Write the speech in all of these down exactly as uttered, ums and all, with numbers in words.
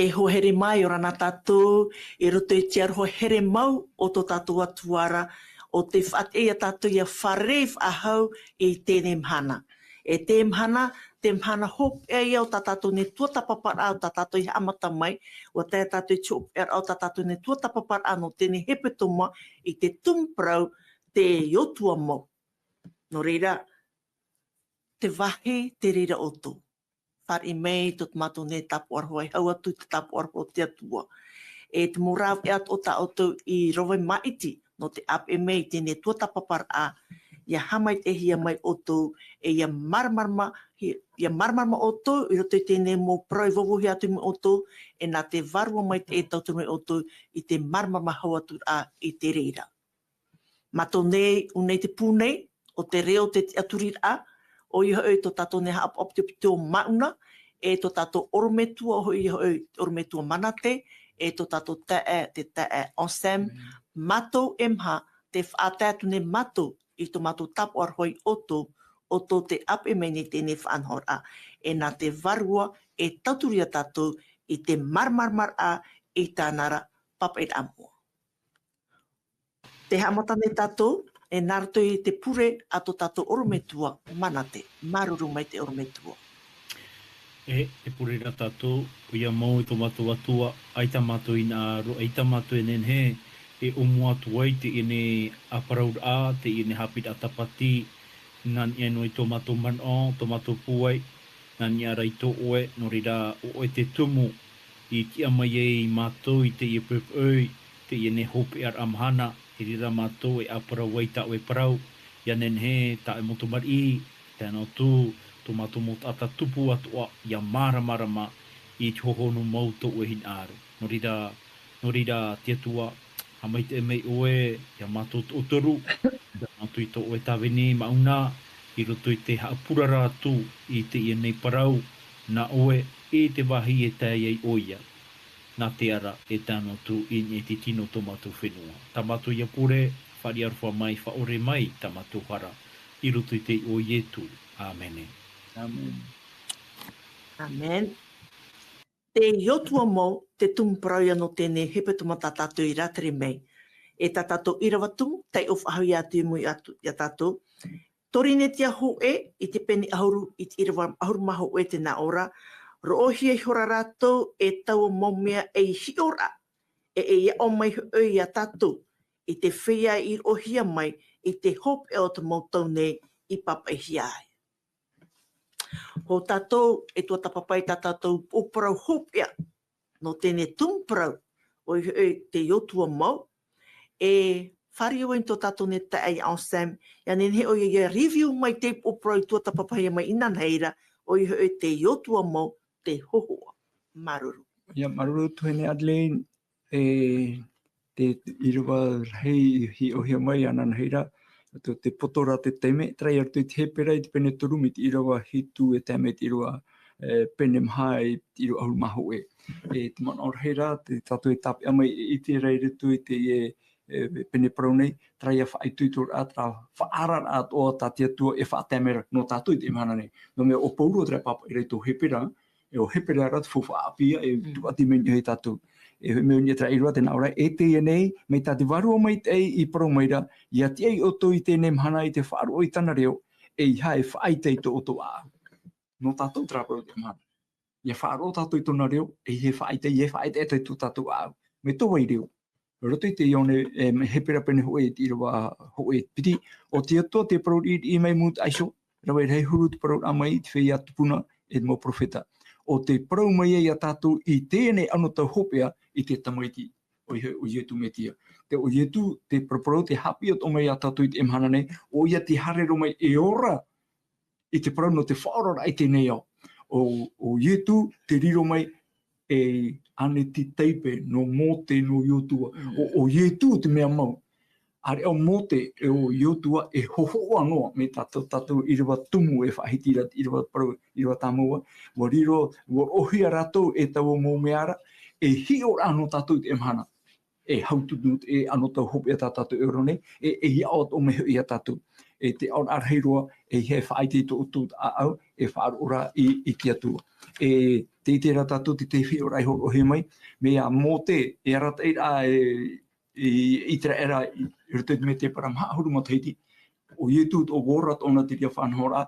E hoa here mai, ʻia ora na tātou i roto i te aroha here mau o tō tātou Atua ra, ʻo tē faʻaʻite ia tātou ʻia fārerei faʻahou i teie mahana. E te mahana, te mahana hopeʻa ia o tā tātou nei tuatāpaparaʻa o tā tātou i haʻamata mai, ʻua tae tātou i te hopeʻaraʻa o tā tātou nei tuatāpaparaʻa nō teie hepetoma i te tumu parau, te Iotua Mau. Nō reira, te vāhi te reira ʻoutou. Fāriʻi mai tō mātou nei tāpaʻo ra hoʻi, hau atu te tāpaʻo ra hoʻi o te Atua. E te mau rāveʻa atoʻa tā ʻoutou i rave maʻiti, nō te ʻāpeʻe mai i teie tuatāpaparaʻa, ʻia haʻamaitaʻihia mai ʻoutou, e ʻia māramarama, ʻia māramarama ʻoutou, i roto i teie mau parau i vauvauhia atu mai ʻoutou, e nā te Vārua Maitaʻi e tauturu mai ʻoutou, i te māramarama hau atu ra i te reira. Mātou nei, ʻō nei te pū nei, ʻo te reo te tiʻaturiraʻa, ʻoia hoʻi tō tātou nei haʻapaʻo pitopito Mauna, e tō tātou ʻorometua, ʻoia hoʻi ʻorometua Manate, e tō tātou taeaʻe, te taeaʻe Anselme, mātou e maha, tē faʻatae atu nei mātou, i tō mātou tāpaʻo ra hoʻi ʻoutou, ʻoutou tē ʻāpeʻe mai nei teie faʻanahoraʻa, e nā te Vārua e tauturu ia tātou i te māramaramaraʻa i tāna ra pāpaʻiraʻa moʻa. Tē haʻamata nei tātou, e nā roto i te pure a tō tātou ʻorometua Manate. Māuruuru maitaʻi ʻorometua. E, e pure ra tātou, ʻoia mau i tō mātou Atua, ʻaita mātou i hinaʻaro, ʻaita mātou e nehenehe e ʻōmua atu ai i teie nei ʻāparauraʻa, teie nei haʻapiʻiraʻa tāpati, nā niʻa noa i tō mātou manaʻo, tō mātou pūai, nā niʻa rā i tō ʻoe, nō reira ʻo ʻoe te tumu i tiʻa mai ai ia mātou i teie poʻipoʻi, teie nei hopeʻaraʻa mahana, i reira mātou e ʻāparau ai tā ʻoe parau, ʻia nehenehe tā ʻoe mau tamariʻi, tae noa atu tō mātou mau taʻata tupu atoʻa, ʻia māramarama i te hohonu mau tō ʻoe hinaʻaro. Nō reira, nō reira, te Atua, haʻamaitaʻi mai ʻoe ia mātou toʻotoru, tae noa atu i tō ʻoe tāvini Mauna, i roto i te haʻapurara atu i teie nei parau, nā ʻoe, e te vāhi e tae ai ʻoia. Nā te ara e tae noa atu i niʻa i te tino o tō mātou fenua. Tā mātou ia pure, fāriʻi aroha mai, faʻaʻore mai tā mātou hara, i roto i te iʻoa o Ietu. ʻĀmene. ʻĀmene. ʻĀmene. Te Iotua Mau, te tumu parau ia nō teie hepetoma tā tātou i rātere mai. E tā tātou ʻīrava tumu, taiʻo faʻahou ia atu i mua atu, ia tātou. Pōrīnetia hōʻē, i te pene ʻahuru, i te ʻīrava ʻahuru mā hōʻē tē nā ʻō ra, roʻohia ihora rātou e taua mau mea ei hiʻoraʻa, e, ei aʻo mai hoʻi ia tātou, i te feiā i roʻohia mai, i te hopeʻa o te mau tau nei i pāpaʻihia ai. Hou tātou, e tuatāpapa i tā tātou upoʻo parau hopeʻa, nō teie tumu parau, ʻoia hoʻi te Iotua Mau, e fāriʻi ʻoe i tō tātou nei taeaʻe Anselme, ʻia nehenehe ʻoia ʻia review mai te upoʻo parau i tuatāpapahia mai inanahi ra, ʻoia hoʻi te Iotua Mau, te hōhoʻa. Māuruuru. ʻIa, māuruuru tuahine Adelaide, e te ʻīrava rahi i hiʻohia mai ananahi ra, tō te poto ra te taime, terā ia roto i te Hepera i te pene toru mai te ʻīrava hitu e tae mai te ʻīrava, e, pene maha i te ʻīrava ʻahuru mā hōʻē. E te manaʻo rahi ra, te tātou e tāpeʻa mai e ʻite ra i roto i te, e, e, pene parau nei, terā ia faʻaitoitoraʻa, terā faʻaararaʻa atoʻa tā te Atua e faʻatae mai ra nō tātou i teie mahana nei. Nō te mea ʻo Pauro terā e pāpaʻi ra i tō Hepera, e ʻo Hepera ra te faufaʻa ʻāpī ia, e tuʻati mai niʻa ia tātou. E mea niʻa terā ʻīrava tē nā ʻō ra, e teie nei, mai tā te Vārua Maitaʻi i parau mai ra, ʻia tiʻa ʻoutou i teie mahana i te faʻaroʻo i tāna reo, ʻeiaha e faʻaʻite i tō ʻoutou ʻāʻau. Nō tātou terā parau i teie mahana. ʻIa faʻaroʻo tātou i tōna reo, ʻeiaha e faʻaʻite, ʻeiaha e faʻaʻite i tō tātou ʻāʻau. Mai tō vai reo. Roto i te Ioane, e, Hepera pene hōʻē i te ʻīrava hōʻē piti, ʻo te Atua tē parau riʻiriʻi mai i mūtaʻa iho, rave rahi huru te parauraʻa mai i te feiā tupuna e te mau perofeta. ʻO tē parau mai ai ia tātou i teie nei anotau hopeʻa i te Tamaiti, ʻoia hoʻi ʻo Ietu Metia. Te ʻo Ietu, te paraparau, tē haʻapiʻi atoʻa mai ia tātou i teie mahana nei, ʻoia tē haere roa mai e ora i te parau nō te faʻaoraraʻa i teie nei ao. ʻO, ʻo Ietu tē riro mai e ʻanetitaipe nō Mōte, nō Iotua. Mm. ʻO, ʻo Ietu te mea mau. ʻĀreʻa ʻo Mōte, e ʻo Iotua e hōhoʻa noa, mai tā tō tātou ʻīrava tumu e faʻahiti ra te ʻīrava parau, ʻīrava tāmau, ʻua riro, ʻua roʻohia rātou e taua mau mea ra, e hiʻoraʻa nō tātou i teie mahana. e hautunu te anotau hopeʻa tā tātou e ora nei, e, e hiʻo atoʻa mai hoʻi ia tātou. E te aoraʻa rahi roa, e hia e faʻaʻite i tō ʻoutou ʻāʻau, e faʻaroʻo ra i, i te Atua. E, tē ʻite ra tātou te, te hiʻoraʻa i hōroʻahia mai, mea Mōte, e arataʻi ra e, i, i ʻĪteraʻera, i, i roto i te mētēpara maha ʻahuru matahiti. ʻO Ietu tō ora tōna te reira faʻanahoraʻa,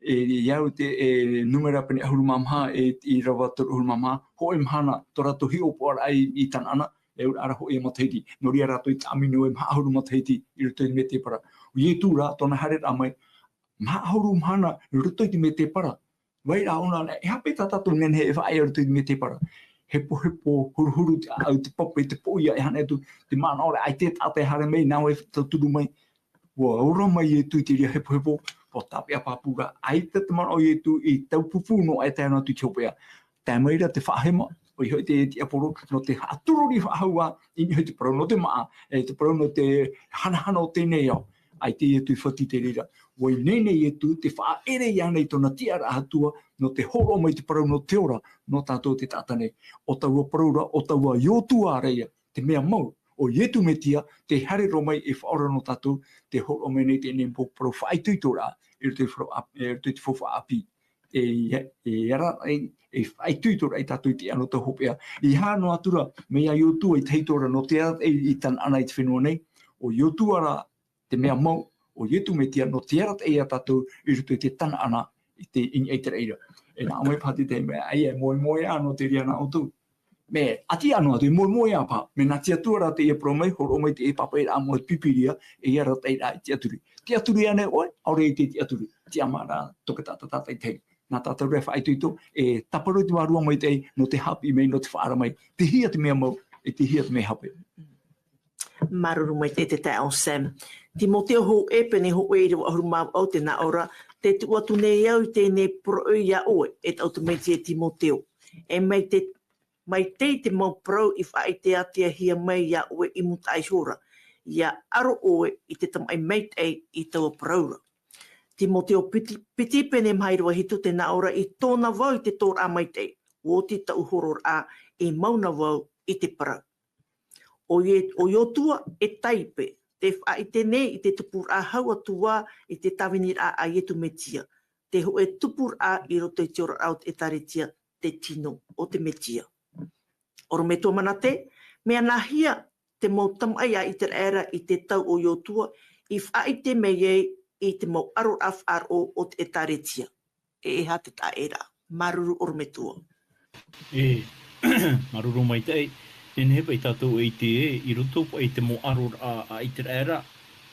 e, i au te, e, Nūmera pene ʻahuru mā maha, e, ʻīrava toru ʻahuru mā maha, hōʻē mahana, tō rātou hiʻopoʻaraʻa i, i Tanaana, e ʻaore ra hōʻē matahiti, nō reira rātou i tāmau noa e maha ʻahuru matahiti i roto i te mētēpara. ʻO Ietu rā, tōna haereraʻa mai, maha ʻahuru mahana i roto i te mētēpara. Vai ra ʻōna, e aha paʻi tā tātou e nehenehe e faʻaea i roto i te mētēpara. Hepohepo, huruhuru te ʻāʻau, te pape, te poʻia, e hānere atu, te manaʻo ra, ʻaita e taʻata e haere mai, nā ʻō e tauturu mai, ʻua ora mai Ietu i te reira hepohepo, ʻua tāpeʻa pāpū ra, ʻaita te manaʻo o Ietu i taupupū noa e tae noa atu i te hopeʻa. Tae mai ra te faʻahema, ʻoia hoʻi te, te ʻāpōro, nō te haʻaturori faʻahou ā, i niʻa i te parau nō te māʻa, e te parau nō te hanahana o teie nei ao. ʻAita Ietu i fatu i te reira. ʻUa ineine Ietu te faʻaʻere iāna i tōna tiʻaraʻa Atua, nō te hōroʻa mai te parau nō te ora, nō tātou te taʻata nei. ʻO taua parau ra, ʻo taua Iotua ra ia, te mea mau, ʻo Ietu Metia, tē haere roa mai e faʻaora nō tātou, tē hōroʻa mai nei teie nei mau parau faʻaitoitoraʻa, i roto i te faufaʻa ʻāpī. E, e, e ara, e, e faʻaitoitoraʻa ia tātou i te anotau hopeʻa. E aha noa atu ra, mai iā Iotua i te hau atu ra, nō te arataʻi i, i Tanaana i te fenua nei, ʻo Iotua rā, te mea mau, ʻo Ietu Metia, nō te arataʻi ia tātou i roto i te Tanaana, i te, i niʻa i te raʻi ra. E nā ʻō mai paha te tahi mea, ʻaita e moemoeā noa te reira nā ʻoutou. Mea, ʻati ʻano atu, e moemoeā paha, mea nā te Atua rā teie e parau mai, hōroʻa mai teie pāpaʻiraʻa mau o te Pīpīria, e arataʻi ra i te tiʻaturi. Tiʻaturi ānei ʻoe, ʻaore i te tiʻaturi. Tiʻamā rā, tō te taʻata tātaʻitahi. Nā tātou rā e faʻaitoito, e tāparu te Vārua Maitaʻi, nō te haʻapiʻi mai, nō te faʻaara mai. Tei hea te mea mau, e tei hea te mea hape. Māuruuru maitaʻi te taeaʻe Sam. Timoteo hōʻē, pene hōʻē, ʻīrava ʻahuru mā vaʻu, tē nā ʻō ra, tē tuʻu atu nei au i teie nei poroʻi iā ʻoe, e taʻu te Mesia e Timoteo. E mai te, mai te, te mau parau i faʻaʻiteʻitehia mai iā ʻoe i mūtaʻa iho ra. ʻIa aro ʻoe i te tamaʻi maitaʻi i taua parau ra. Timoteo piti, piti, pene maha ʻīrava hitu, tē nā ʻō ra, i tō na vau i te tōraʻa maitaʻi, ʻua oti taʻu hororaʻa, e mau na vau i te parau. ʻO Ie-, ʻo Iotua e taipe, tē faʻaʻite nei i te tupuraʻa hau atu ā i te tāviniraʻa a Ietu Metia, te hōʻē tupuraʻa i roto i te oraraʻa o te ʻĒtārētia, te tino o te Metia. ʻOrometua Manate, mea nāhea te mau tamaʻi a ʻĪteraʻera i te tau o Iotua i faʻaʻite mai ai i te mau ʻaroraʻa faʻaroʻo o te ʻĒtārētia? E aha te taʻeraʻa? Māuruuru ʻorometua. E, māuruuru maitaʻi. Nehenehe paʻi tātou e ʻite ē, i roto paʻi i te mau ʻaroraʻa a ʻĪteraʻera,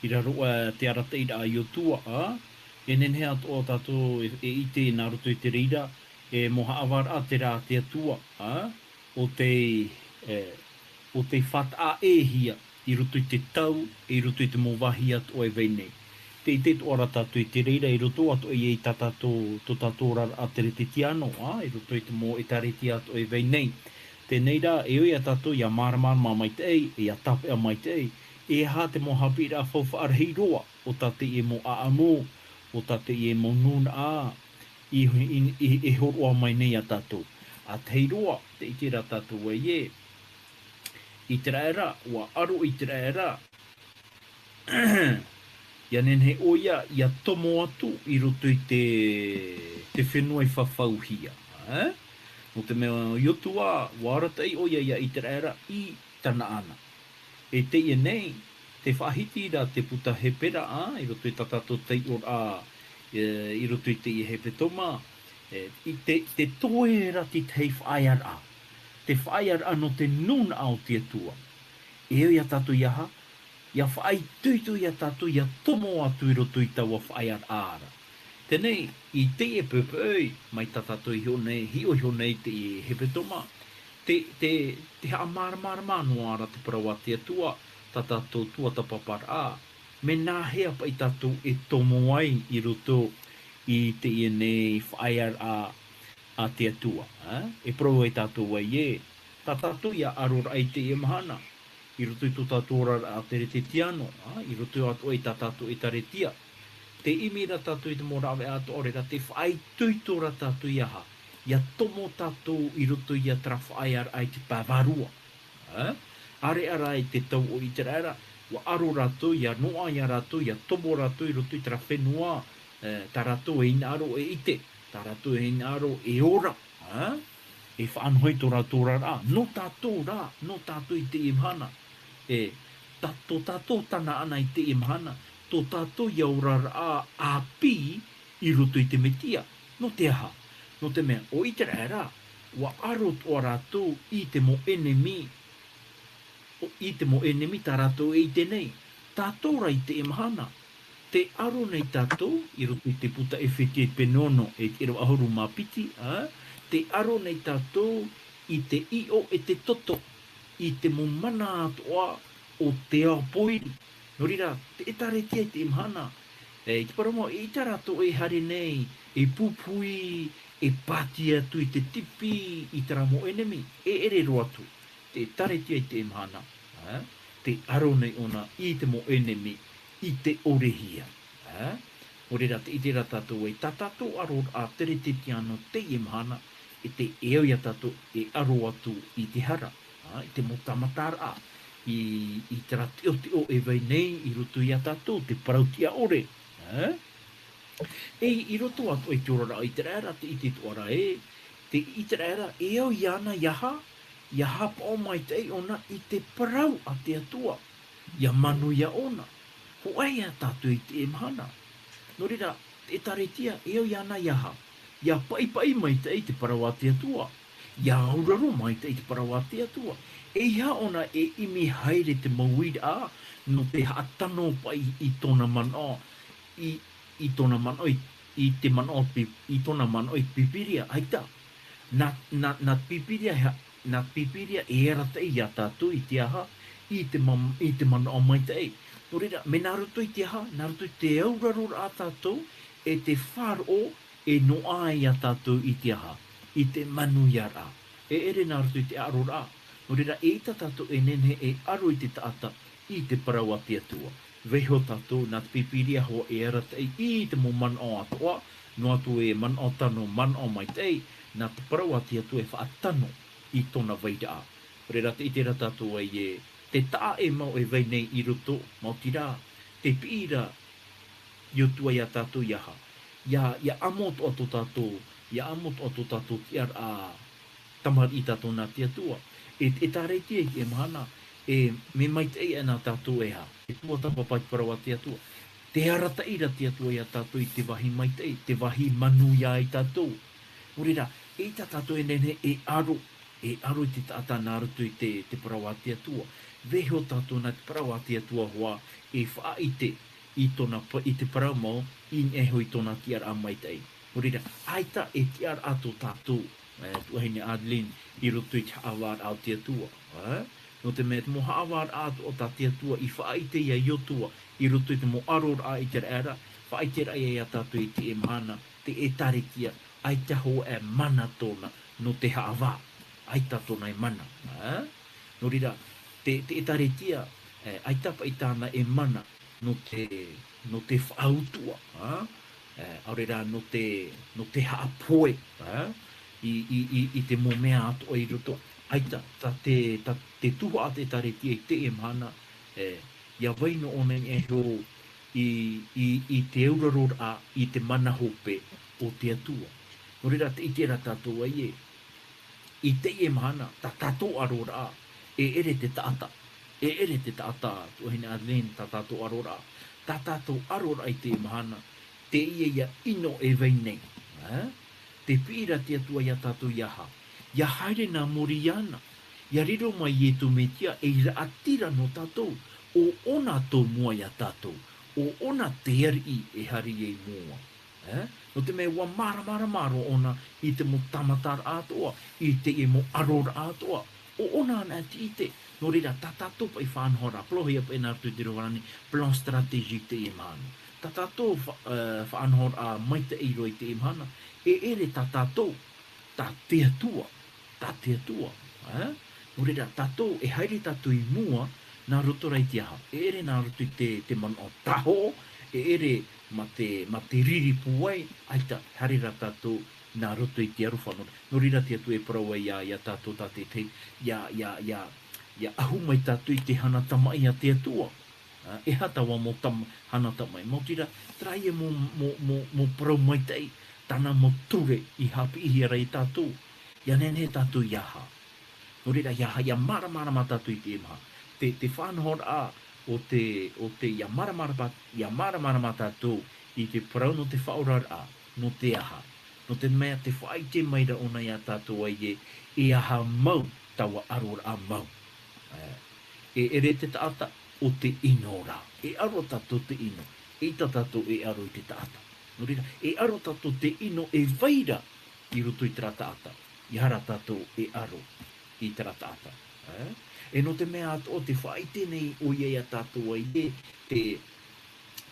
i raro aʻe i te arataʻiraʻa a Iotua, ā, e nehenehe atoʻa tātou e, e ʻite nā roto i te reira, e mau haʻavāraʻa terā a te Atua, ā, ʻo tei, e, ʻo tei faʻataʻa ʻē hia i roto i te tau, i roto i te mau vāhi atoʻa e vai nei. Tē ʻite atoʻa ra tātou i te reira i roto atoʻa ia i tā tātou, tō tātou oraraʻa Teretetiano, ā, i roto i te mau ʻĒtārētia atoʻa e vai nei. Teie rā, e ʻoe ia tātou ʻia māramarama maitaʻi, ʻia tāpeʻa maitaʻi, e aha te mau haʻapiʻiraʻa faufaʻa rahi roa o tā teie mau ʻāʻamu, o tā teie mau nūnaʻa, i, i, i, e hōroʻa mai nei ia tātou. ʻA tahi roa, tē ʻite ra tātou ē, ʻĪteraʻera, ʻua aro ʻĪteraʻera, ʻia nehenehe ʻoia ʻia tomo atu i roto i te, te fenua i fafauhia, ē? Nō te mea ʻo Iotua, ʻua arataʻi ʻoia ia ʻĪteraʻera i Tanaana. E teie nei, tē faʻahiti ra te puta Hepera, ā, i roto i tā tātou taiʻoraʻa, e, i roto i teie hepetoma, e, i te, te toe ra te tahi faʻaearaʻa. Te faʻaearaʻa nō te nūnaʻa o te Atua. E ʻoia tātou ia aha, ʻia faʻaitoito ia tātou, ʻia tomo atu i roto i taua faʻaearaʻa ra. Teie nei, i teie poʻipoʻi, mai tā tātou hiʻo nei, hiʻo iho nei i teie hepetoma, te, te, te haʻamāramarama noa ra te parau a te Atua, tā tātou tuatāpaparaʻa, mea nāhea paʻi tātou e tomo ai i roto i teie nei faʻaearaʻa a te Atua, ā? E parau ai tātou ē, tā tātou ʻia aro ra i teie mahana, i roto i tō tātou oraraʻa Teretetiano, ā, i roto atoʻa i tā tātou ʻĒtārētia. Tē ʻimi ra tātou i te mau rāveʻa atoʻa, ʻaore rā tē faʻaitoito ra tātou ia aha, ʻia tomo tātou i roto ia terā faʻaearaʻa i te pae vārua. Ā? ʻĀreʻa rā i te tau o Iteraera, ʻua aro rātou, ʻia noaʻa ia rātou, ʻia tomo rātou i roto i terā fenua, e, tā rātou e hinaʻaro e ʻite, tā rātou e hinaʻaro e ora, ā? E faʻanaho i tō rātou oraraʻa, nō tātou rā, nō tātou i teie mahana. E, tā, tō tātou tānāʻana i teie mahana, tō tātou ia oraraʻa ʻāpī i roto i te Metia. Nō te aha? Nō te mea, ʻo Iteraera, ʻua aro atoʻa rātou i te mau ʻenemi, ʻo, i te mau ʻenemi tā rātou e ʻite nei. Tātou rā i teie mahana, tē aro nei tātou, i roto i te puta ʻEfetia i te pene ono, e te ʻīrava ʻahuru mā piti, ā, tē aro nei tātou i te ʻiʻo e te toto, i te mau mana atoʻa o te ao pōiri. Nō reira, te ʻĒtārētia i teie mahana, e, i te parau mau, eʻita rātou e haere nei, e pupuhi, e pāti atu i te tipi, i terā mau ʻenemi, e ʻere roa atu. Te ʻĒtārētia i teie mahana, ā, tē aro nei ʻōna i te mau ʻenemi i te ʻorehia, ā. Nō reira, tē ʻite ra tātou ē, tā tātou ʻaroraʻa teretetiano teie mahana, e te, e au ia tātou e aro atu i te hara, ā, i te mau tāmataraʻa, i, i terā teʻoteʻo e vai nei i roto ia tātou, te parau tiʻa ʻore, ā. E i roto atoʻa i te oraraʻa o Iteraera, tē ʻite atoʻa ra ē, tē ʻite ra ē, e au iāna ʻia aha, ʻia haʻapaʻo maitaʻi ʻōna i te parau a te Atua, ʻia manuia ʻōna. Hōʻē ia tātou i teie mahana. Nō reira, te ʻĒtārētia, e au iāna ʻia aha, ʻia paʻipaʻi maitaʻi i te parau a te Atua, ʻia auraro maitaʻi i te parau a te Atua. ʻEiaha ʻōna e ʻimi haere te mau uiraʻa nō te haʻatano paʻi i tōna manaʻo, i, i tōna manaʻo, i, i te manaʻo pi-, i tōna manaʻo i te Pīpīria, ʻaita. Nā, nā, nā te Pīpīria, e ha-, nā te Pīpīria e arataʻi ia tātou i te aha, i te ma-, i te manaʻo maitaʻi. Nō reira, mea nā roto i te aha, nā roto i te auraroraʻa tātou, e te faʻaroʻo, e noaʻa ia tātou i te aha, i te manuiaraʻa. E ʻere nā roto i te ʻaroraʻa. Nō reira, eʻita tātou e nehenehe e aro i te taʻata, i te parau a te Atua. Vaiiho tātou, nā te Pīpīria hoʻi e arataʻi i te mau manaʻo atoʻa, noa atu e manaʻo tano, manaʻo maitaʻi, nā te parau a te Atua e faʻatano i tōna vairaʻa. Reira tē ʻite ra tātou ai ē, te taʻa e mau e vai nei i roto, maoti rā, tē piʻi ra Iosua ia tātou ʻia aha, ʻia, ʻia ʻamo atoʻa tō tātou, ʻia ʻamo atoʻa tō tātou tiʻaraʻa tamariʻi tātou nā te Atua. E, e ʻĒtārētia i teie mahana, e, mea maitaʻi aʻe nā tātou e aha, e tuatāpapa i te parau a te Atua. Tē arataʻi ra te Atua ia tātou i te vāhi maitaʻi, te vāhi manuia ai tātou. Nō reira, eʻita tātou e nehenehe e aro, e aro i te taʻata nā roto i te, te parau a te Atua. Vaiiho tātou nā te parau a te Atua hoʻi e faʻaʻite i tōna pa-, i te parau mau, i niʻa iho i tōna tiʻaraʻa maitaʻi. Nō reira, ʻaita e tiʻaraʻa tō tātou, e, tuahine Adeline, i roto i te haʻavāraʻa o te Atua, e? Nō te mea, te mau haʻavāraʻa atoʻa tā te Atua i faʻaʻite ia Iosua, i roto i te mau ʻaroraʻa ʻĪteraʻera, faʻaʻite ra ia tātou i teie mahana, te ʻĒtārētia, ʻaita hōʻē mana tōna, nō te haʻavā, ʻaita tōna e mana, e? Nō reira, te, te ʻĒtārētia, e, ʻaita paʻi tāna e mana, nō te, nō te faʻautuʻa, ā? E, ʻaore rā nō te, nō te haʻapohe, ā? I, i, i, i te mau mea atoʻa i roto. ʻAita, tā te, tā te tuhaʻa te ʻĒtārētia i teie mahana, e, ʻia vai noa ʻōna i niʻa iho i, i, i te auraroraʻa, i te mana hope o te Atua. Nō reira, tē ʻite ra tātou ai ē, i teie mahana, tā tātou ʻaroraʻa, e ʻere te taʻata, e ʻere te taʻata, tuahine Adeline, tā tātou ʻaroraʻa, tā tātou ʻaroraʻa i teie mahana, teie ia ʻino e vai nei, ā? Tē piʻi ra te Atua ia tātou ʻia aha, ʻia haere nā muri iāna, ʻia riro mai Iesu Mesia ei raʻatira nō tātou, ʻo ʻōna tōmua ia tātou, ʻo ʻōna te ariʻi e haere i mua. E? Nō te mea ʻua māramarama roa ʻōna i te mau tāmataraʻa atoʻa, i teie mau ʻaroraʻa atoʻa. ʻO ʻōna anaʻe te ʻite, nō reira, tā tātou paʻi faʻanahoraʻa, parauhia paʻi nā roto i te reo farāni, plan stratégique teie mahana. Tā tātou fa-, e, faʻanahoraʻa maitaʻi roa i teie mahana, e ʻere tā tātou, tā te Atua, tā te Atua, e? Nō reira, tātou, e haere tātou i mua, nā roto rā i te aha? E ʻere nā roto i te, te manaʻo tāhoʻo, e ʻere mā te, mā te riri pūai, ʻaita, haere rā tātou nā roto i te aroha. Nō, nō reira te Atua e parau ai ia, ia tātou tātaʻitahi, ia, ia, ia, ʻia ʻahu mai tātou i te hana tamaʻi a te Atua. Ā, e aha taua mau tam-, hana tamaʻi? Maoti rā, terā ïa mau, mau, mau, mau parau maitaʻi, tāna mau ture i haʻapiʻihia ra ia tātou. ʻIa nehenehe tātou ʻia aha? Nō reira, ʻia aha, ʻia māramarama tātou i teie mahana. Te, te faʻanahoraʻa o te, o te ʻia māramarama, ʻia māramarama tātou i te parau nō te faʻaoraraʻa, nō te aha? Nō te mea tē faʻaʻite mai ra ʻōna ia tātou ē, e aha mau taua ʻaroraʻa mau. Ā, e ʻere te taʻata ʻo te ʻino ra. E ʻaro tātou te ʻino. ʻEita tātou e ʻaro i te taʻata. Nō reira, e ʻaro tātou te ʻino e vai ra i roto i terā taʻata. ʻEiaha rā tātou e ʻaro i terā taʻata. Ā? E nō te mea atoʻa tē faʻaʻite nei ʻoia ia tātou ē, te,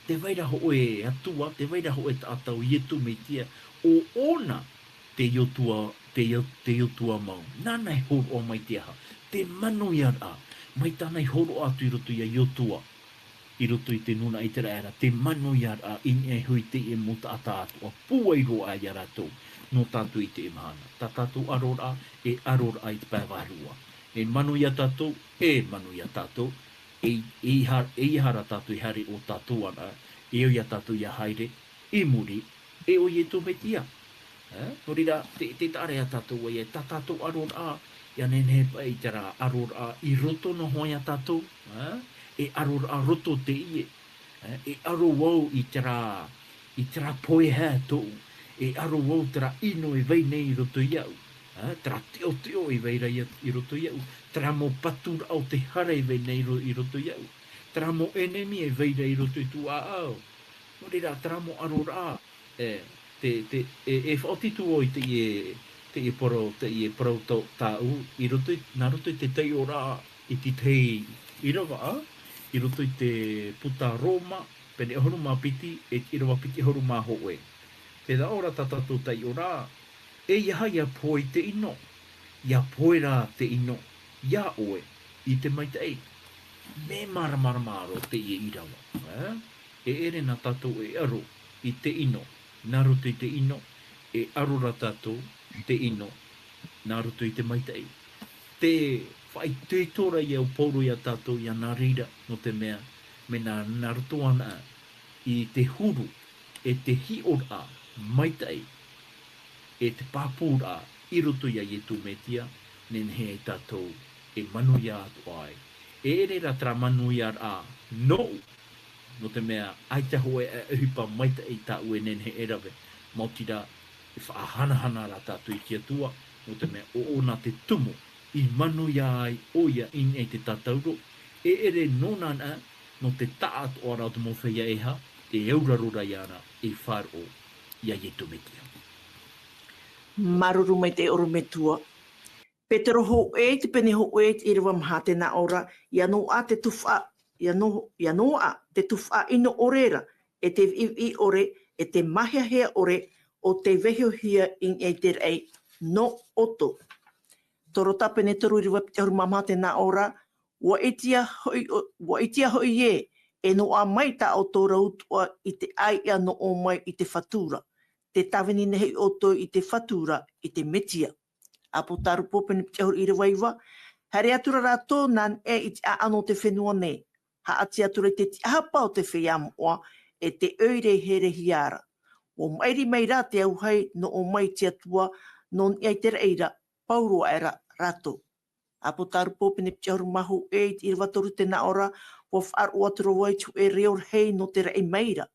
tē vai ra hōʻē Atua, tē vai ra hōʻē taʻata ʻo Ietu Metia, ʻo ʻōna te Iotua, te Io-, te Iotua mau. Nāna e hōroʻa mai te aha? Te manuiaraʻa. Mai tāna i hōroʻa atu i roto ia Iotua, i roto i te nūnaʻa ʻĪteraʻera, te manuiaraʻa i niʻa iho i teie mau taʻata atoʻa, pūai roa ia rātou nō tātou i teie mahana. Tā tātou ʻaroraʻa, e ʻaroraʻa i te pae vārua. E manuia tātou, e manuia tātou, e, e ʻeiaha, ʻeiaha rā tātou e haere ʻo tātou anaʻe, e au ia tātou ʻia haere i muri, e ʻo Ietu Metia. Ā, nō reira, te, te taʻa ra ia tātou ē, tā tātou ʻaroraʻa, ʻia nehenehe paʻi i terā ʻaroraʻa i roto noa ia tātou, ā, e ʻaroraʻa roto teie, ā, e ʻaro vau i terā, i terā pohe tōʻu, e ʻaro vau terā ʻino e vai nei i roto iaʻu, ā, terā teʻoteʻo e vai ra ia, i roto iaʻu, terā mau paturaʻa o te hara e vai nei ro-, i roto iaʻu, terā mau ʻenemi e vai ra i roto i tōʻu ʻāʻau. Nō reira, terā mau ʻaroraʻa, e, te, te, e, e faʻaoti atu vau i teie, teie parau, teie parau tō, tāʻu, i roto i, nā roto i te taiʻoraʻa i te tahi ʻīrava, ā, i roto i te puta Roma, pene ʻahuru mā piti, e te ʻīrava piti ʻahuru mā hōʻē. Te taʻo ra tā tātou taiʻoraʻa, ʻeiaha ʻia pohe i te ʻino, ʻia pohe rā te ʻino, ia ʻoe, i te maitaʻi. Mea māramarama roa teie ʻīrava, ā? E ʻere nā tātou e ʻaro i te ʻino, nā roto i te ʻino, e ʻaro rā tātou te ʻino, nā roto i te maitaʻi. Tē faʻaitoito ra ia ʻo Paulo ia tātou, ʻia nā reira, nō te mea, mea nā, nā roto anaʻe i te huru, e te hiʻoraʻa maitaʻi, e te pāpūraʻa i roto ia Ietu Metia, nehenehe ai tātou e manuia atoʻa ai. E ʻere rā terā manuiaraʻa nōʻu, nō te mea, ʻaita hōʻē ʻohipa maitaʻi tāʻu e nehenehe e rave, maoti rā, e faʻahanahana rā tātou i te Atua, nō te mea, ʻo ʻōna te tumu i manuia ai ʻoia i niʻa i te tātauro, e ʻere nōna anaʻe, nō te taʻatoʻaraʻa o te mau feiā ʻeiaha, e auraro ra ia na, e faʻaroʻo ia Ietu Metia. Māuruuru maitaʻi ʻorometua. Petero hōʻē, te pene hōʻē, te ʻīrava maha, tē nā ʻō ra, ʻia noaʻa te tufaʻa, ʻia no-, ʻia noaʻa te tufaʻa ʻino ʻore ra, e te viʻiviʻi ʻore, e te māhiahia ʻore, ʻo tei vaihohia i niʻa i te raʻi nō ʻoutou. Torotaʻa pene toru, ʻīrava piti ʻahuru mā maha, tē nā ʻō ra, ʻua ʻitea hoʻi ʻo-, ʻua ʻitea hoʻi ē, e noaʻa mai tā ʻoutou ra utuʻa i te ʻāiʻa nō ʻō mai i te Fatu ra, tē tāvini nei hoʻi ʻoutou i te Fatu ra, i te Metia. ʻĀpōtarupo pene piti ʻahuru, ʻīrava iva, haere atu ra rātou nā niʻa i te ʻāʻano o te fenua nei, haʻati atu ra i te tiʻahapa o te feiā moʻa, e te ʻoire e herehia ra. ʻUa maʻiri mai rā te auahi nō ʻō mai i te Atua, nō niʻa i te raʻi ra, pauroa aʻera rātou. ʻĀpōtarupo pene piti ʻahuru mā hōʻē, i te ʻīrava toru, tē nā ʻō ra, ʻua faʻaroʻo atu ra vau i te hōʻē reo rahi nō te raʻi mai ra.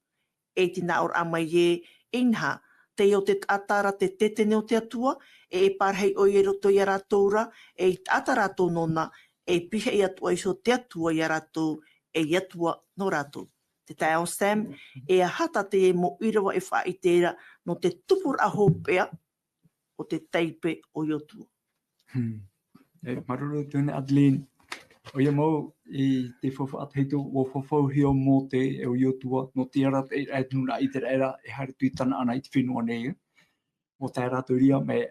E i te nā ʻōraʻa mai ē, inaha, teie ʻo te taʻata ra te tetene o te Atua, e e parahi ʻoia i roto ia rātou ra, e i taʻata rātou nōna, e pihaʻi atoʻa iho te Atua ia rātou, ei Atua nō rātou. Te taeaʻe Sam, e aha tā teie mau ʻīrava e faʻaʻite ra nō te tupuraʻa hopeʻa o te taipe o Iotua. Hmm. E, māuruuru Tune Adeline. ʻOia mau, i te faufaʻa tahito, ʻua fafauhia ʻo Mōte e ʻo Iotua, nō te arataʻiraʻa e te nūnaʻa ʻĪteraʻera, e haere atu i Tanaana i te fenua nei. ʻUa tae rātou i reira, mea,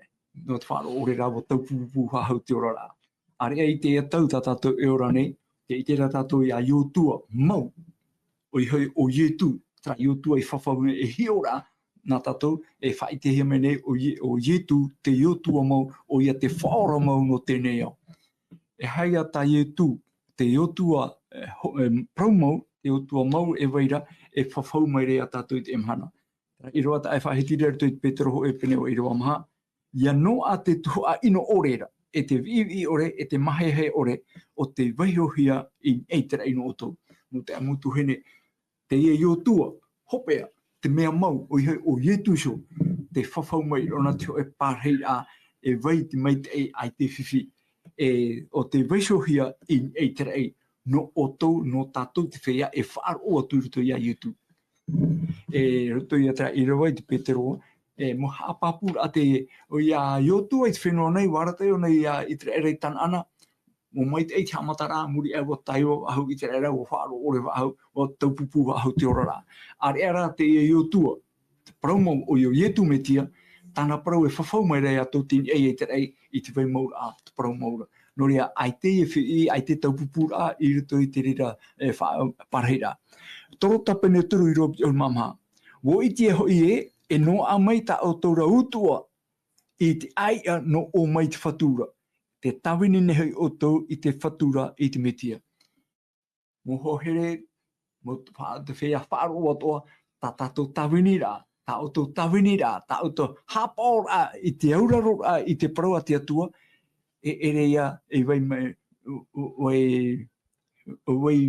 nō te faʻaroʻo ʻore rā, ʻua taupupū faʻahou te oraraʻa. ʻĀreʻa i teie tau tā tātou e ora nei, tē ʻite ra tātou ia Iotua mau, ʻoia hoʻi ʻo Ietu, terā Iotua i fafau nei, e hiʻo ra nā tātou, e faʻaʻitehia mai nei ʻo Ie-, ʻo Ietu, te Iotua mau, ʻoia te Faʻaora mau nō teie nei ao. E aha ïa tā Ietu, te Ietu ā, e, ho-, e, parau mau, te Ietu ā mau e vai ra, e fafau mai ra iā tātou i teie mahana. Terā ʻīrava tā e faʻahiti ra i roto i te Petero hōʻē pene ʻo ʻīrava maha, ʻia noaʻa te tuhaʻa ʻino ʻore ra, e te viʻiviʻi ʻore, e te māheahea ʻore, ʻo tei vaihohia i niʻa i te raʻi nō ʻoutou. Nō te ʻamu tuahine, teie Ietu ā, hopeʻa, te mea mau, ʻoia hoʻi ʻo Ietu iho, tē fafau mai ra ʻōna te hōʻē pārahiraʻa, e vai te maitaʻi ʻaita e fifi, e, ʻo tei vaihohia i niʻa i te raʻi, nō ʻoutou, nō tātou te feiā e faʻaroʻo atu i roto iā Ietu. E roto ia terā ʻīrava i te Petero, e, mau haʻapāpūraʻa teie, ʻoia Ietu i te fenua nei, ʻua arataʻi ʻōna iā ʻĪteraʻera i Tanaana, ʻua maitaʻi te haʻamataraʻa, muri aʻe ʻua taiva faʻahou ʻĪteraʻera, ʻua faʻaroʻo ʻore faʻahou, ʻua taupupū faʻahou te oraraʻa. ʻĀreʻa rā teie Ietu ā, te parau mau ʻoia ʻo Ietu Metia, tāna parau e fafau mai ra iā tātou i niʻa i te raʻi, i te vai mau ra, te parau mau ra. Nō reira, ʻaita e fifi, ʻaita e taupupūraʻa i roto i te reira, e, fa-, pārahiraʻa. Torotapu pene toru ʻīrava piti ʻahuru mā maha. ʻUa ʻite hoʻi ē, e noaʻa mai tā ʻoutou ra utuʻa i te ʻāiʻa nō ʻō mai i te Fatu ra. Tē tāvini nei hoʻi ʻoutou i te Fatu ra, i te Metia. Mau hoa here, mau t-, fa-, te feiā faʻaroʻo atoʻa, tā tātou tāviniraʻa, tā ʻoutou tāviniraʻa, tā ʻoutou haʻapaʻoraʻa i te auraroraʻa, i te parau a te Atua, e ʻere ïa, e vai mai, ʻo, ʻo, ʻo e, ʻo e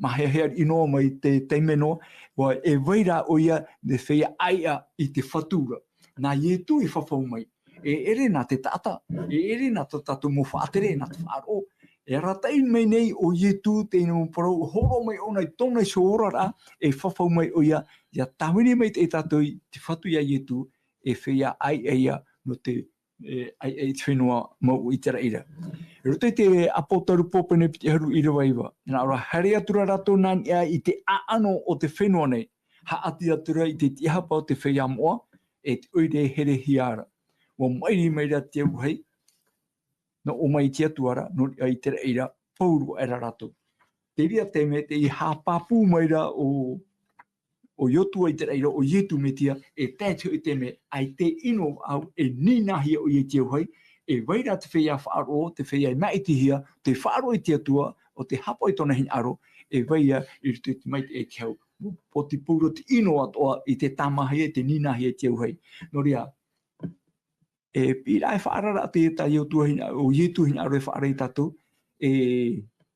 māheahea riʻi noa mai te taime noa, ʻua e vai rā ʻoia te feiā ʻāiʻa i te Fatu ra. Nā Ietu i fafau mai, e ʻere nā te taʻata, e ʻere nā tā tātou mau faʻatere, nā te faʻaroʻo. E arataʻi mai nei ʻo Ietu teie mau parau, hōroʻa mai ʻōna i tōna iho oraraʻa, e fafau mai ʻoia, ʻia tāvini mai te tātou i te Fatu iā Ietu, e feiā ʻāiʻa ïa nō te, e, ʻāiʻa i te fenua mau ʻĪteraʻera. I roto i te Apotarupo pene piti ʻahuru ʻīrava iva, nā ʻō ra, haere atu ra rātou nā niʻa i te ʻāʻano o te fenua nei, haʻati atu ra i te tiʻahapa o te feiā moʻa, e te ʻoire herehia ra. ʻUa maʻiri mai ra te auahi, nō ʻō mai i te Atua ra, nō niʻa i te raʻi ra, pauroa aʻera rātou. Te reira taime tē haʻapāpū mai ra ʻo, ʻo Ietu i te raʻi ra, ʻo Ietu Metia, e tae te hōʻē taime, ʻaita e ʻino faʻahou, e nīnāhia ʻoia i te auahi, e vai ra te feiā faʻaroʻo, te feiā e māʻitihia, tē faʻaroʻo i te Atua, ʻo tē haʻapaʻo i tōna hinaʻaro, e vai ïa i roto i te maitaʻi e te hau. Poti pauroa te ʻino atoʻa i te tāmāhia, i te nīnāhia i te auahi. Nō reira, e piʻiraʻa e faʻaararaʻa te, tā Ietu hina-, ʻo Ietu hinaʻaro e faʻaara iā tātou, e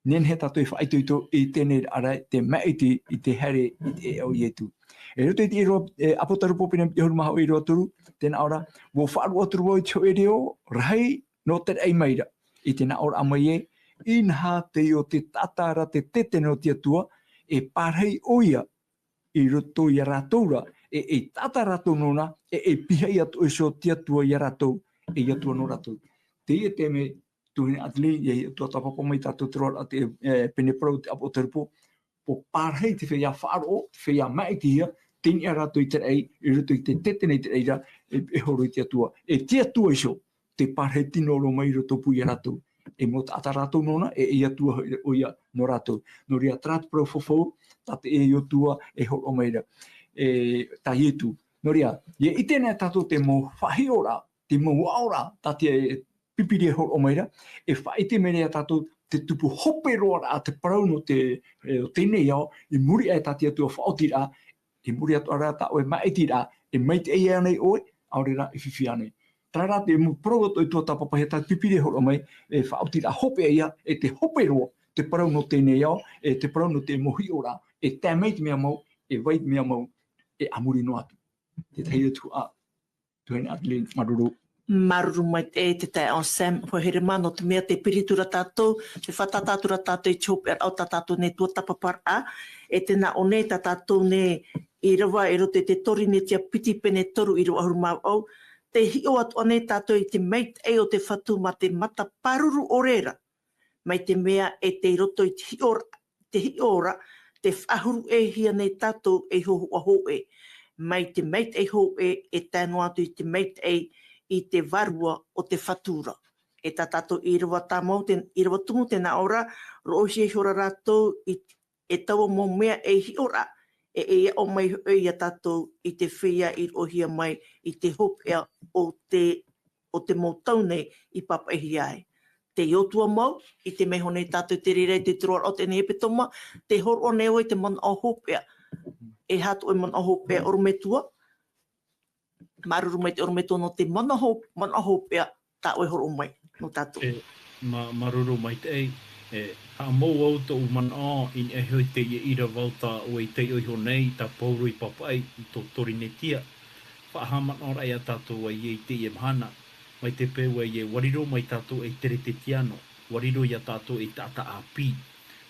nehenehe tātou e faʻaitoito i teie nei ra, te māʻiti i te haere i te ʻēʻa o Ietu. E roto i te ʻīrava, e, Apotarupo pene piti ʻahuru mā hōʻē ʻīrava toru, tē nā ʻō ra, ʻua faʻaroʻo atu ra vau i te hōʻē reo rahi nō te raʻi mai ra, i te nā ʻōraʻa mai ē, inaha teie ʻo te taʻata ra te tētene o te Atua, e pārahi ʻoia i roto iā rātou ra, e, e taʻata rātou nōna, e, e pihaʻi atoʻa iho te Atua iā rātou, e Atua nō rātou. Teie taime, tuahine Adeline, ʻia tuatāpapa mai tātou te roaraʻa te, e, pene parau te Apotarupo, ʻua pārahi te feiā faʻaroʻo, te feiā māʻitihia, tei niʻa rātou i te raʻi, i roto i te tētene i te raʻi ra, e, e hōroʻa i te Atua. E te Atua iho, tē pārahi tino roa mai i rotopū iā rātou. E mau taʻata rātou nōna, e, e Atua ʻoia nō rātou. Nō reira, terā te parau fafau, tā te Atua e hōroʻa mai ra. E, tā Ietu. Nō reira, ʻia ʻite nei tātou te mau faʻahiʻoraʻa, te mau aʻoraʻa, tā te Pīpīria e hōroʻa mai ra, e faʻaʻite mai ra iā tātou te tupu hope roa ra te parau nō te, e, o teie nei ao, i muri aʻe tā te Atua faʻaotiraʻa, i muri atoʻa ra tā ʻoe māʻitiraʻa, e maitaʻi ānei ʻoe, ʻaore rā e fifi ānei. Terā rā te mau parau atoʻa e tuatāpapahia tā te Pīpīria e hōroʻa mai, e faʻaotiraʻa hopeʻa ïa, e te hope roa, te parau nō teie nei ao, e te parau nō te mau hiʻoraʻa, e tae mai te mea mau, e vai te mea mau, e a muri noa atu. Te tahi atu ā, tuahine Adeline, māuruuru. Māuruuru maitaʻi te taeaʻe Sam, hoa here mā, nō te mea tē piri atu ra tātou, tē fātata atu ra tātou i te hopeʻaraʻa o tā tātou nei tuatāpaparaʻa, e tē nā ʻō nei tā tātou nei ʻīrava i roto i te Torinetia piti pene toru ʻīrava ʻahuru mā vaʻu, tē hiʻo atoʻa nei tātou i te maitaʻi o te Fatu mā te matapāruru ʻore ra. Mai te mea e tei roto i te hiʻo ra, te hiʻo ra, tē faʻahuru ʻē hia nei tātou ei hōhoʻa hōʻē. Mai te maitaʻi hōʻē e tae noa atu i te maitaʻi i te vārua o te Fatu ra. E tā tātou ʻīrava tāmau, te, ʻīrava tumu tē nā ʻō ra, roʻohia ihora rātou i, e taua mau mea ei hiʻo ra, e, e aʻo mai hoʻi iā tātou i te feiā i roʻohia mai i te hopeʻa o te, o te mau tau nei i pāpaʻihia ai. Te Iosua mau, ʻite mai iho nei tātou te reira i te roaraʻa o teie nei hepetoma, tē hōroʻa nei vau i te manaʻo hopeʻa. E aha tō ʻoe manaʻo hopeʻa ʻorometua? Māuruuru mai te ʻorometua nō te manaʻo ho-, manaʻo hopeʻa tā ʻoe e hōroʻa mai nō tātou. E, mā-, māuruuru maitaʻi, e, haʻamou au tōʻu manaʻo i niʻa iho i teie ʻīrava tā ʻoe i taiʻo iho nei, tā Paulo i pāpaʻi i tō Korinetia. Faʻahaʻamanaʻoraʻa ia tātou ē i teie mahana, mai te peu ē ʻua riro mai tātou ei Teretetiano, ʻua riro ia tātou ei taʻata ʻāpī.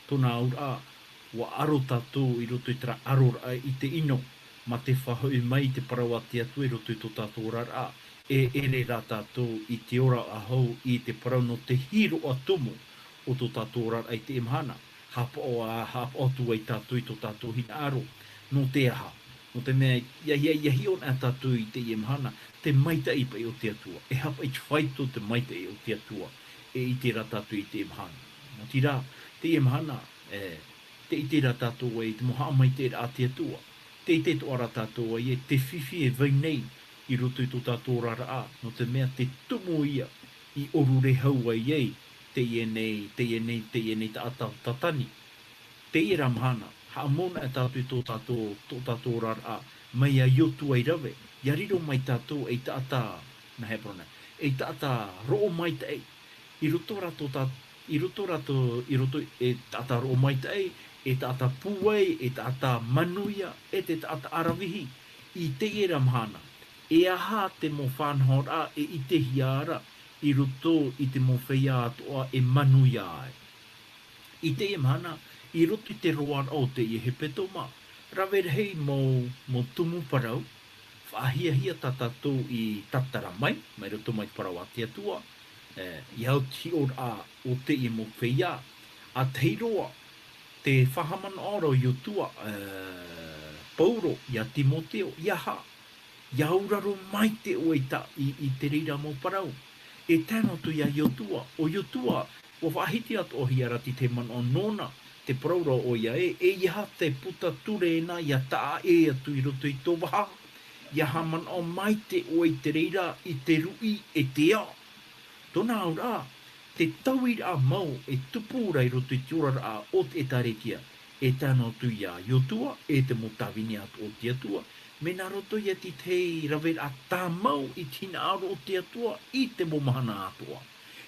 Tōna auraʻa, ʻua aro tātou i roto i terā aroraʻa i te ʻino, mā te faʻahoʻi mai i te parau a te Atua i roto i tō tātou oraraʻa, e ʻere rā tātou i te ora ʻahau i te parau nō te hīroʻa tumu o tō tātou oraraʻa i teie mahana. Haʻapaʻo ā, haʻapaʻo atu ai tātou i tō tātou hinaʻaro. Nō te aha? Nō te mea, ʻia, ʻia, ʻia hiʻo na tātou i teie mahana, te maitaʻi paʻi o te Atua. E aha paʻi te faito te maitaʻi o te Atua, e ʻite ra tātou i teie mahana. Nō te reira, teie mahana, e, tē ʻite ra tātou ē i te mau haʻamaitaʻiraʻa a te Atua. Tē ʻite atoʻa ra tātou ē, e te fifi e vai nei i roto i tō tātou oraraʻa, nō te mea te tumu ia i ʻōrurehau ai teie nei, teie nei, teie nei taʻata o Tatani. Teie rā mahana, haʻamou na tātou i tō tātou, tō tātou oraraʻa, mai iā Iosua i rave, ʻia riro mai tātou ei taʻata, nā hea parau na, ei taʻata roʻo maitaʻi, i roto rā tō tā-, i roto rā tō, i roto e taʻata roʻo maitaʻi, e taʻata pūai, e taʻata manuia, e te taʻata ʻaravihi, i teie rā mahana, e aha te mau faʻanahoraʻa e ʻitehia ra i roto i te mau feiā atoʻa e manuia ai. I teie mahana, i roto i te roaraʻa o teie hepetoma, rave rahi mau, mau tumu parau, faʻahiahia tā tātou i tātara mai, mai roto mai te parau a te Atua, e, ʻia au te hiʻoraʻa o teie mau feiā, ʻa tahi roa, te faʻahaʻamanaʻo ra ʻo Iosua, e, Paulo, iā Timoteo, ʻia aha, ʻia auraro maitaʻi ʻoe i ta-, i, i te reira mau parau. E tae noa atu iā Iosua, ʻo Iosua, ʻua faʻahiti atoʻahia ra te tahi manaʻo nōna, tē parau ra ʻoia ē, eiaha te puta ture na ʻia taʻa ʻē atu i roto i tō vaha, ʻia haʻamanaʻo maitaʻi ʻoe i te reira, i te ruʻi, e te ao. Tōna auraʻa, te tauiraʻa mau e tupu ra i roto i te oraraʻa o te ʻĒtārētia, e tae noa atu iā Iosua, e te mau tāvini atoʻa o te Atua, mea nā roto ia i te tahi raveraʻa tāmau i te hinaʻaro o te Atua i te mau mahana atoʻa.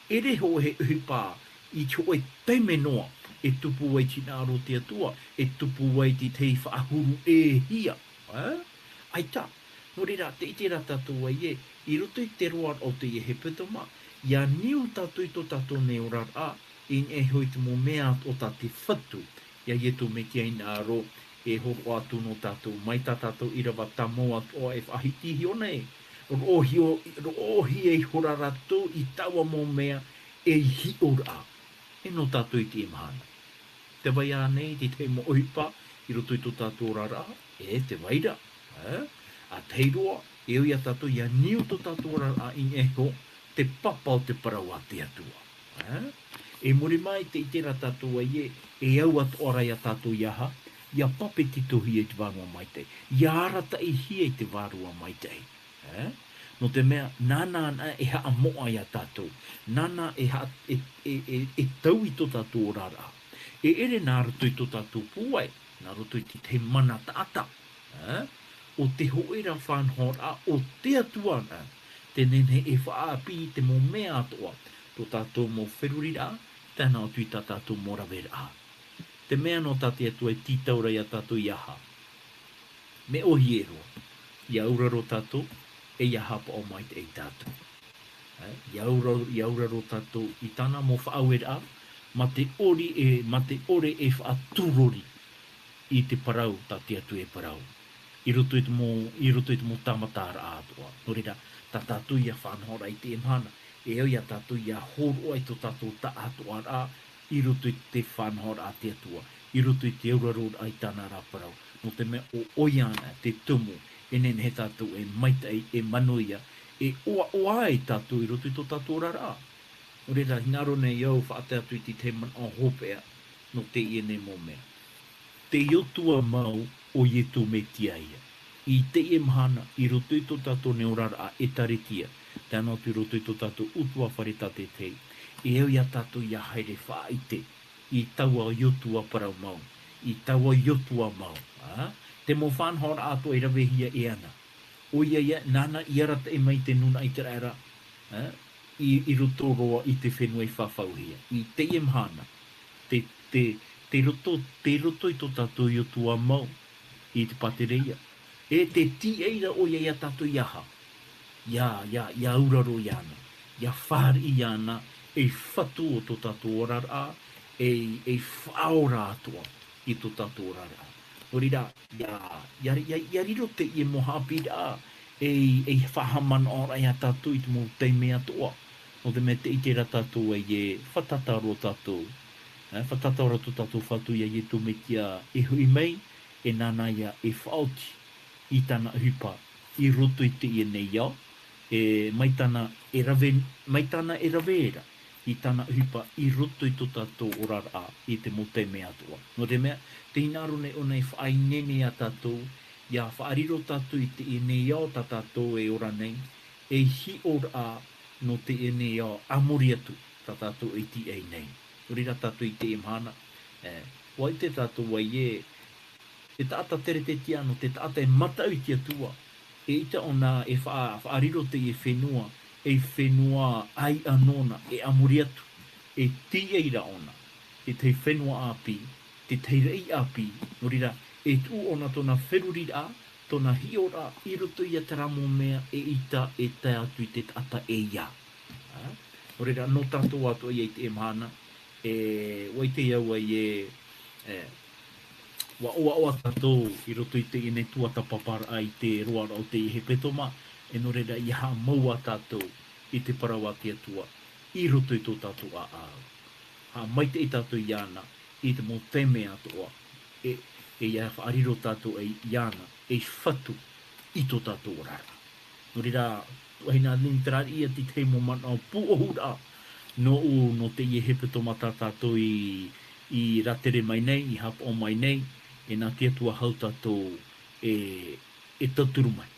ʻEʻere hōʻē e ʻohipa i te hōʻē taime noa e tupu ai te hinaʻaro o te Atua, e tupu ai te tahi faʻahuru ʻē hia. Ā? ʻAita. Nō reira, tē ʻite ra tātou ē, i roto i te roaraʻa o teie hepetoma, ʻia niu tātou i tō tātou nei oraraʻa, i niʻa iho i te mau mea o tā te Fatu, iā Iesu Mesia i hinaʻaro, e hōroʻa atu nō tātou, mai tā tātou ʻīrava tāmau atoʻa e faʻahiti iho nei, roʻohia, roʻohia ihora rātou i taua mau mea ei hiʻoraʻa. E nō tātou i teie mahana. Tē vai ānei te tahi mau ʻohipa i roto i tō tātou oraraʻa? E tē vai ra. Ā? ʻA tahi roa, e au iā tātou ʻia niu tō tātou oraraʻa i niʻa iho i te papa o te parau a te Atua. Ā? I muri mai, tē ʻite ra tātou ē, e au atoʻa ra iā tātou ʻia aha, ʻia papetitohia i te Vārua Maitaʻi, ʻia arataʻihia i te Vārua Maitaʻi. Ā? Nō te mea, nāna, nāna e haʻamoʻa iā tātou. Nāna e ha-, e, e, e, e tau i tō tātou oraraʻa. E ʻere nā roto i tō tātou pūai, nā roto i te tahi mana taʻata. Ā? ʻO te hōʻē ra faʻanahoraʻa o te Atua na, tē nehenehe e faʻaʻāpī i te mau mea atoʻa, tō tātou mau feruriraʻa, tae noa atu i tā tātou mau raveraʻa. Te mea nō tā te Atua e tītau ra iā tātou ʻia aha? Mea ʻōhie roa, ʻia auraro tātou, e ʻia haʻapaʻo maitaʻi tātou. Ā, ʻia auraro, ʻia auraro tātou i tāna mau faʻaueraʻa, mā te ʻori e, mā te ʻore e faʻaturori i te parau tā te Atua e parau. I roto i te mau, i roto i te mau tāmataraʻa atoʻa. Nō reira, tā tātou ïa faʻanahoraʻa i teie mahana, e au iā tātou ʻia hōroʻa i tō tātou taʻatoʻaraʻa, i roto i te faʻanahoraʻa a te Atua, i roto i te auraroraʻa i tāna ra parau. Nō te mea ʻo, ʻoia ana te tumu, e nehenehe tātou e maitaʻi, e manuia, e ʻoaʻoa ai tātou i roto i tō tātou oraraʻa. Nō reira, hinaʻaro nei au faʻatae atu i te tahi manaʻo hopeʻa, nō teie nei mau mea. Te Atua mau ʻo Iesu Mesia ïa. I teie mahana, i roto i tō tātou nei oraraʻa ʻĒtārētia, tae noa atu i roto i tō tātou ʻutuāfare tātaʻitahi, E au iā tātou ia haere faʻaʻite i taua ʻOtua parau mau, i taua ʻOtua mau, ā? Te mau faʻanahoraʻa atoʻa e ravehia e ana. ʻOia ia, nāna i arataʻi mai te nūnaʻa ʻĪteraʻera, ā? I, i roto roa i te fenua i fafauhia. I teie mahana, te, te, te roto, te roto i tō tātou ʻOtua mau, i te pātereia. E te tīaʻi ra ʻoia iā tātou ia aha? Ia, ia, ia auraro iāna, ia fāriʻi iāna, ei fatu o tō tātou oraraʻa, ei, ei faʻaora atoʻa i tō tātou oraraʻa. Nō reira, ia, ia, ia, ia riro teie mau haʻapiʻiraʻa, ei, ei faʻahaʻamanaʻoraʻa iā tātou i te mau taime atoʻa. Nō te mea tē ʻite ra tātou ē, e fātata roa tātou, ē, fātata roa tō tātou Fatu iā Ietu Metia e hoʻi mai, e nāna ia e faʻaoti i tāna ʻohipa i roto i teie nei ao, e mai tāna e rave, mai tāna e rave ra i tāna ʻohipa i roto i tō tātou oraraʻa i te mau taime atoʻa. Nō te mea, tē hinaʻaro nei ʻōna e faʻaineine iā tātou, ia faʻariro tātou i teie nei ao tā tātou e ora nei, ei hiʻoraʻa nō teie nei ao a muri atu tā tātou e tīaʻi nei. Nō reira tātou i teie mahana, e, ʻua ʻite tātou ē, te taʻata teretetiano, te taʻata e mataʻu i te Atua, eʻita ʻōna e faʻa-, faʻariro teie fenua, ei fenua ʻaiʻa nōna, e a muri atu, e tīaʻi ra ʻōna, te tahi fenua ʻāpī, te tahi raʻi ʻāpī, nō reira, e tuʻu ʻōna tōna feruriraʻa, tōna hiʻoraʻa, i roto ia terā mau mea, eʻita e tae atu i te taʻata e ia. Ā? Nō reira, nō tātou atoʻa ia i teie mahana, e, ʻua ʻite au ē, e, ʻua ʻoaʻoa tātou i roto i teie nei tuatāpaparaʻa i te roaraʻa o teie hepetoma, e nō reira ia haʻamau ā tātou i te parau a te Atua, i roto i tō tātou ʻāʻau. Haʻamaitaʻi tātou iāna i te mau taime atoʻa, e, e ia faʻariro tātou ai iāna, ei fatu i tō tātou oraraʻa. Nō reira, tuahine Anini, terā ia te tahi mau manaʻo pūʻohuraʻa nōʻu, nō teie hepetoma tā tātou i, i rātere mai nei, i haʻapaʻo mai nei, e nā te Atua hau tātou e, e tauturu mai.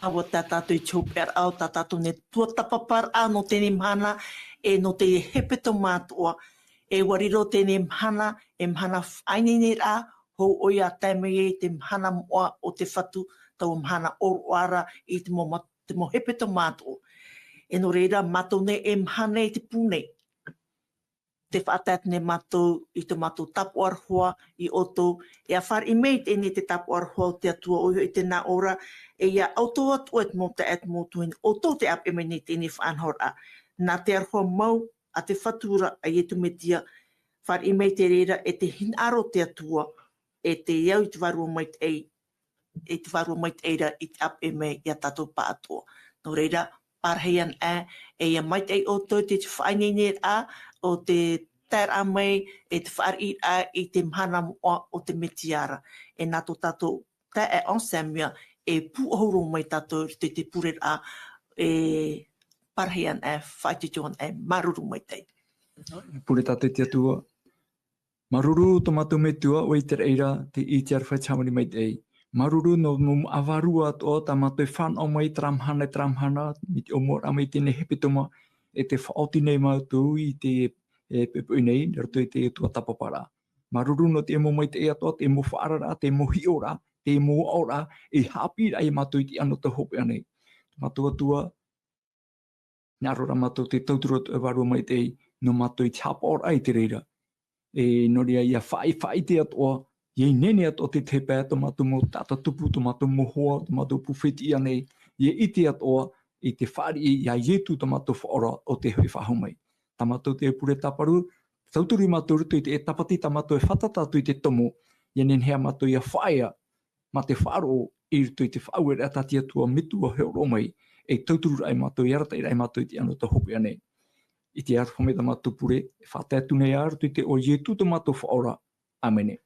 ʻĀua tā tātou i te hopeʻaraʻa o tā tātou nei tuatāpaparaʻa nō teie mahana, e nō teie hepetoma atoʻa, e ʻua riro teie mahana, e mahana faʻaineineraʻa, hou ʻoia tae mai ai te mahana moʻa o te Fatu, taua mahana ʻōroʻa ra i te mau ma-, te mau hepetoma atoʻa. E nō reira, mātou nei e maha nei te pū nei. Tē faʻatae atu nei mātou i tō mātou tāpoʻarahoa ia ʻoutou, e ʻa fāriʻi mai teie nei te tāpoʻarahoa o te Atua, ʻoia hoʻi te nā ʻō ra, e ia ʻoutou atoʻa e te mau taeaʻe, e te mau tuahine, ʻoutou tē ʻāpeʻe mai nei teie faʻanahoraʻa. Nā te aroha mau a te Fatu ra, a Ietu Metia, fāriʻi mai te reira, e te hinaʻaro o te Atua, e te au i te Vārua Maitaʻi, e te Vārua Maitaʻi ra i te ʻāpeʻe mai ia tātou pāʻatoʻa. Nō reira, parahi ana aʻe, e ia maitaʻi ʻoutou i te faʻaineineraʻa o te taeraʻa mai, e te fāriʻiraʻa i te mahana moʻa o te Metia ra. E nā tō tātou taeaʻe Anselme ia, e pūʻohu roa mai tātou i te, te pureraʻa, e parahi ana aʻe, faʻaitoito ana aʻe, māuruuru maitaʻi. Pure tātou i te Atua. Māuruuru tō mātou Metua, ʻoia i te reira, te ʻite, aroha, te hāmani maitaʻi. Māuruuru nō mau vārua atoʻa tā mātou e fānaʻo mai terā mahana, terā mahana, mai te ʻōmuaraʻa mai i teie nei hepetoma, e tē faʻaoti nei mātou i te, e, poʻipoʻi nei, nā roto i te tuatāpaparaʻa. Māuruuru nō te mau maitaʻi atoʻa, te mau faʻaararaʻa, te mau hiʻoraʻa, te mau aʻoraʻa, e haʻapiʻiraʻa ia mātou i te anotau hopeʻa nei. Tō mātou Atua, hinaʻaro ra mātou te tauturu atu e Vārua Maitaʻi nō mātou i te haʻapaʻoraʻa i te reira. E nō reira ia faʻa-, faʻaʻite atoʻa, ia ineine atoʻa te tahi pae tō mātou mau taʻata tupu, tō mātou mau hoa, tō mātou pū fetiʻi ānei, ia ʻite atoʻa i te fāriʻi ia Ietu tō mātou Faʻaora ʻo tē hoʻi faʻahou mai. Tā mātou te pure tāparu, tauturu ia mātou i roto i te tāpati tā mātou e fātata atu i te tomo, ia nehenehe ā mātou ia faʻaea, mā te faʻaroʻo i roto i te faʻaueraʻa tā te Atua Metua e hōroʻa mai, e tauturu ra ia mātou, e arataʻi ra ia mātou i te anotau hopeʻa nei. I te aroha mai tā mātou pure, e faʻatae atu nei ā roto i te iʻoa o Ietu tō mātou Faʻaora. ʻĀmene.